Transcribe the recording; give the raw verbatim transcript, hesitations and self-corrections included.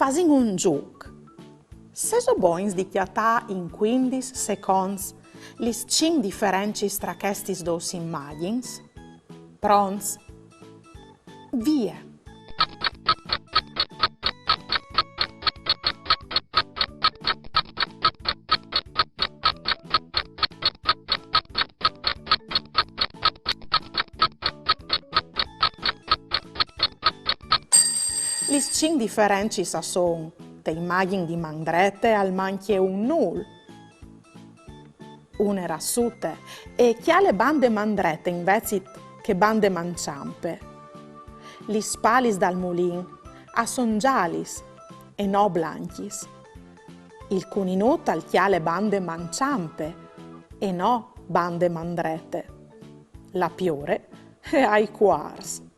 Fasìn un zûc. Sêso bogns di cjatâ in cuindis seconts lis cinc diferencis tra chestis dôs imagjins? Pronts? Vie! Lis cinc diferencis a son: te imagjin di man drete al mancje un nûl, une rassute, e cjale bande man drete invezit che bande man çampe. Lis palis dal mulin a son zalis e no blancjis. Il cuninut al cjale bande man çampe e no bande man drete. La piore e à i cuars.